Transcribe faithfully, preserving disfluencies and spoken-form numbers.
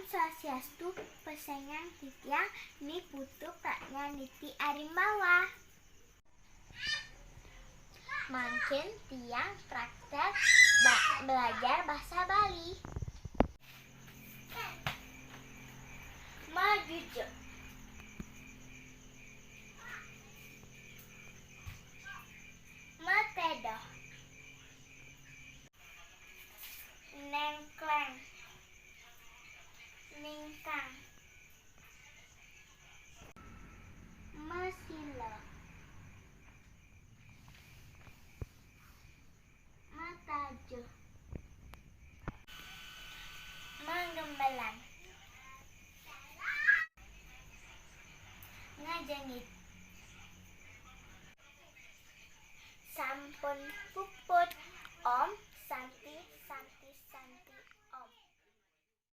Swastiastu, pesengan titiang Ni Putu Pratnya Niti Arimbawa. Mangkin tiang praktek ba- belajar bahasa Bali. Majujuk. Matedoh. Nengkleng. Ningkang. Masila. Matajuh. Manggembelan. Ngajengit.